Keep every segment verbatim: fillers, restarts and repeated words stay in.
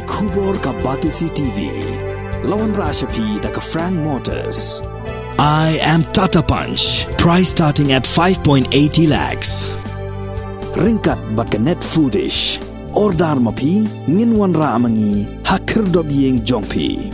Khubor ka Batesi T V. La wanrah sha phi da ka Frank Motors. I am Tata Punch. Price starting at five point eighty lakhs. Ryngkat bad ka Net Foodish. Order ma phi, ngin wanrah ma ngi ha khyrdop ïing jong phi.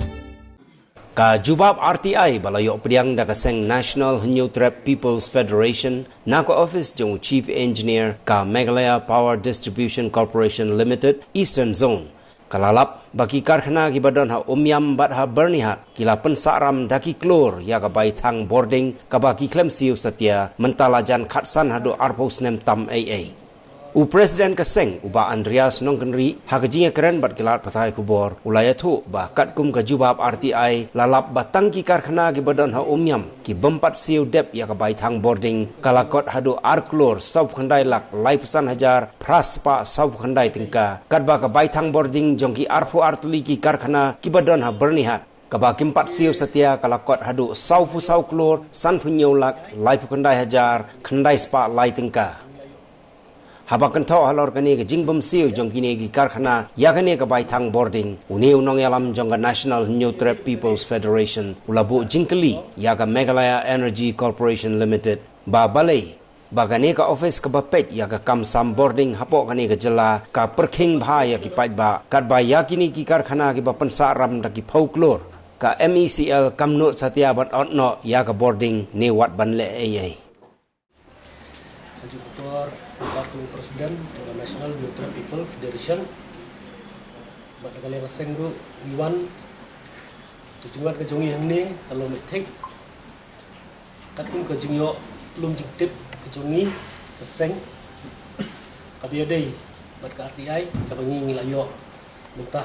Ka jubab R T I ba la ïoh pdiang da ka seng National Hynñiewtrep People's Federation na ka office jong u Chief Engineer ka Meghalaya Power Distribution Corporation Limited Eastern Zone, ka la lap ba ki karkhana kiba don ha Umiam bad ha Byrnihat ki la pynsah ram da ki klur ïa ka bai thang bording kaba ki khlem siew satia mynta la jan khatsan haduh arphew snem tam ei ei. U President ka seng, u Bah Andreas Nongkynrih, ha ka jingïakren bad ki lad pathai khubor, u la ïathuh ba katkum ka jubab R T I la lap ba tang ki karkhana kiba don ha Umiam ki bym pat siew dep ïa ka bai thang bording, ka la kot haduh ar klur sawphew khyndai lak laiphew san hajar phra spah sawphew khyndai tyngka, katba ka bai thang bording jong ki arphew ar tylli ki karkhana kiba don ha Byrnihat, kaba kim pat siew satia, ka la kot haduh sawphew saw klur sanphew hynñiew lak laiphew khyndai hajar khyndai spah lai tyngka. Haba kynthoh halor kane ka jingbym siew jong kine ki karkhana ïa kane ka bai thang bording, une u nongïalam jong ka National Hynñiewtrep People's Federation u la buh jingkylli ïa ka Meghalaya Energy Corporation Limited ba balei ba kane ka office kaba peit ïa ka kam sam bording hapoh kane ka jylla ka pyrkhing bha ïa ki paidbah, katba ïa kine ki karkhana kiba pynsah ram da ki phew klur, ka M E C L kam nud satia ban ot noh ïa ka bording ne wat ban leh ei ei. Ka jingkhuslai ka President jong ka National Hynñiewtrep People Federation. Bad da ka liang ka seng ruh ngi wan, ka jingwan ka jong ngi hangne ka long beit thik. Katkum ka jingïoh lum jingtip ka jong ngi ka seng, kaba ïadei bad ka R T I kaba ngi ngi la ïoh mynta.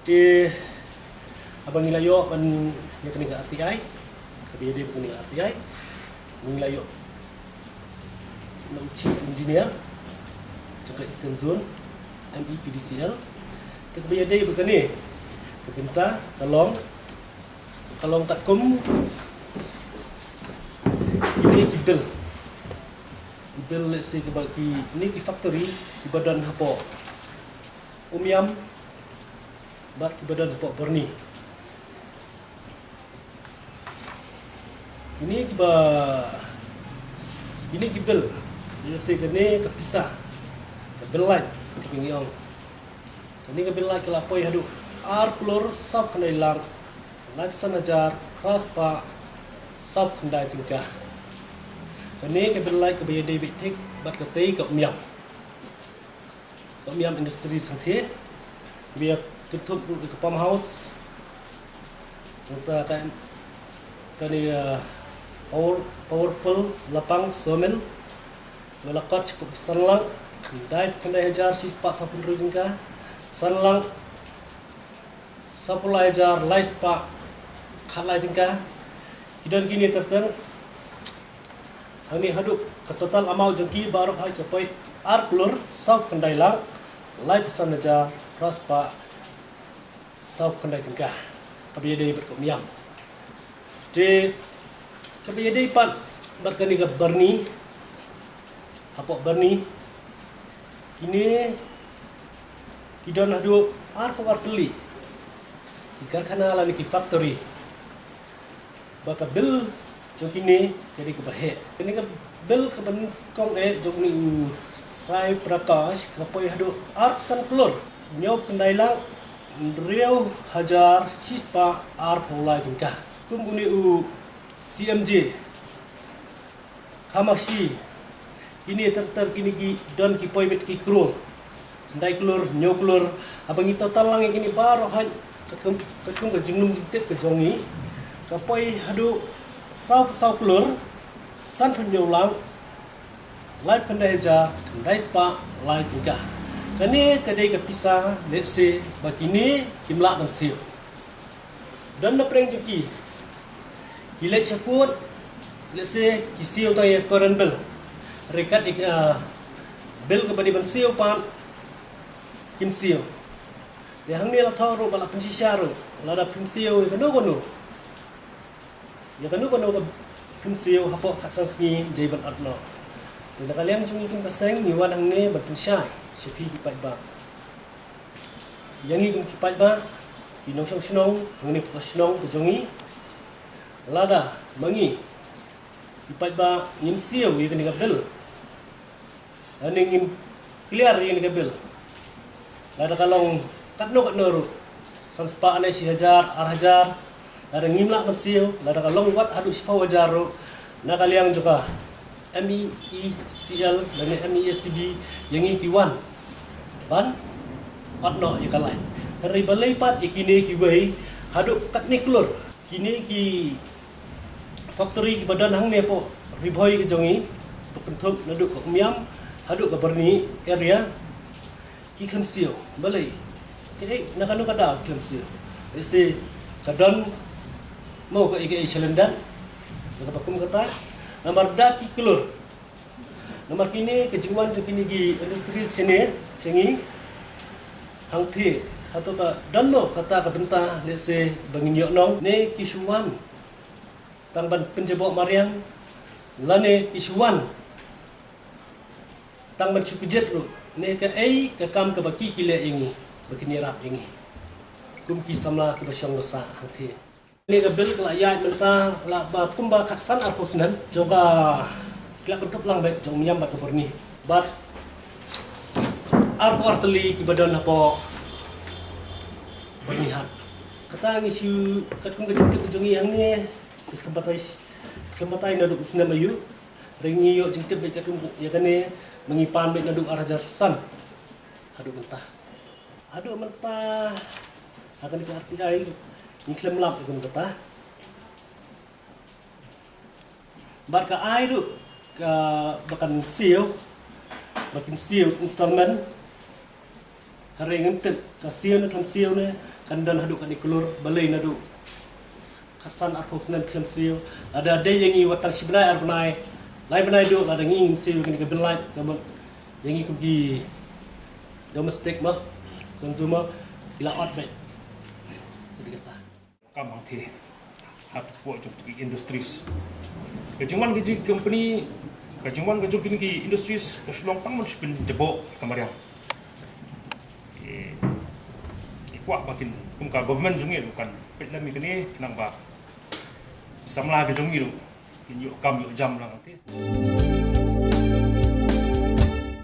Te haba ngi la ïoh ban ïa kane ka R T I, kaba ïadei bad kane ka R T I, ngi la ïoh na u Chief Engineer jong ka Eastern Zone, M E P D C L. Te kaba ïadei bad kane ka bynta ka long, ka long katkum kine ki bill, ki bill, let's say, kiba, kine ki factory kiba don hapoh Umiam bad kiba don hapoh Byrni. Kine kiba, kine ki bill, let's say, kane ka pisa, ka bill light, kaba ngi ong, kane ka bill light ka la poi haduh ar klur sawphew khyndai lak laiphew san hajar phra spah sawphew khyndai tyngka. Kane ka bill light kaba ïadei beit thik bad katei ka Umiam, ka Umiam Industries hangthie, kaba ïa kynthup ruh ïa ka pump house, nangta ka, kane, uh, power, powerful lapang sawmill, ba la kot shaphang san lak khyndai, khyndai hajar shi spah sawphew hynriew tyngka, san lak sawphew lai hajar lai spah khatlai tyngka. Ki don kine ter ter. Hangne haduh ka total amount jong ki baroh hi ka poi ar klur sawphew khyndai lak laiphew san hajar phra spah sawphew khyndai tyngka. Kaba ïadei bad ka Umiam. Te kaba ïadei pat bad kane ka Byrni, hapoh Byrni, kine ki don haduh arphew ar tylli ki karkhana lane ki factory, ba ka bill jong kine ka dei kaba heh. Kane ka bill kaba nyngkong eh jong une u Sai Prakash ka poi haduh arphew san klur hynñiewphew khyndai lak hynriew hajar shi spah arphew lai tyngka. Kum une u C M J Kamashi, kine ter ter kine ki don ki poi beit ki klur, khyndai klur, hynñiew klur. Haba ngi total lang ïa kine baroh hi katkum, katkum ka jinglum jingtip ka jong ngi, ka poi haduh sawphew saw klur sanphew hynñiew lak laiphew khyndai hajar khyndai spah lai tyngka. Kane ka dei ka pisa, let's say, ba kine kim lah ban siew. Don na pdeng jong ki, ki leit sha court, let's say, ki siew tang ïa ka current bill. Hynrei kat ïa ka, ah, bill kaba dei ban siew pat kim siew. Te hangne la thoh ruh ba la pynshisha ruh, lada phim siew ïa kano kano, ïa kano kano ka phim siew hapoh khatsan sngi dei ban ot noh. Te na ka liang jong ngi kum ka seng ngi wan hangne ban pynshai sha phi ki paidbah. Ïa ngi kum ki paidbah, ki nongshong shnong, ngi ni pa shnong ka jong ngi. Lada ma ngi ki paidbah ngim siew ïa kane ka bill, lane ngim clear ïa kane ka bill, lada ka long katno katno ruh, san spah ne shi hajar, ar hajar, lada ngim lah ban siew, lada ka long wat haduh shiphew hajar ruh, na ka liang jong ka M E E C L lane M E A C B, ïa ngi ki wan ban ot noh ïa ka light. Hynrei balei pat ïa kine kiwei haduh katne klur, kine ki factory kiba don hangne hapoh Ri Bhoi ka jong ngi, ba kynthup naduh ka Umiam haduh ka Byrni area, ki khlem siew. Balei? Kaei, na kano ka daw ki khlem siew? Lehse ka don mo kaei kaei shalyndet, na kaba kum kata. Namar da ki klur, namar kine ka jingwan jong kine ki industries shane sha ngi, hangtei hato ka don mo kata ka bynta, lehse ba ngin ïoh nong, ne ki shu wan tang ban pynjaboh mariang, lane ki shu wan tang ban shu kjit ruh, ne kaei ka kam kaba ki ki leh ïa ngi, ba kin ïarap ïa ngi kum ki samla kiba shong ba sah hangtei. Kane ka bill ka la ïaid mynta la ba kumba khatsan arphew snem jong ka, ki la kynthup lang beit jong Umiam bad ka Byrni, bad arphew ar tylli kiba don hapoh Byrnihat. Kata ngi shu, katkum ka jingtip ka jong ngi hangne, ka khlem batai, ka khlem batai naduh u snem aïu. Hynrei ngi ïoh jingtip beit katkum ïa kane, ba ngi pan beit naduh ar hajar san haduh mynta. Haduh mynta ha kane ka R T I ngi khlem lap ïa kane kata. Bad ka ai ruh kaba kan siew, ba kin siew installment. Hynrei ngim tip ka siew ne khlem siew ne, kan don haduh katne klur, balei naduh khatsan arphew snem khlem siew. Lada dei ïa ngi wat tang shi bnai ar bnai, lai bnai duh, lada ngi ngin siew kane ka bill light, ka mut ïa ngi kum ki domestic mo, consumer, ki la ot beit. Kata kata. Kam hangtei hapoh jong ki industries. Ka jingwan ka jong ki company, ka jingwan ka jong kine ki industries ka shu long tang ban shu pynjaboh ka mariang. Ki, ki kwah ba kin, kum ka government jong ngi ruh kan peit lem ïa kane, khnang ba samla ka jong ngi ruh kin ïoh kam ïoh jam lang hangtei.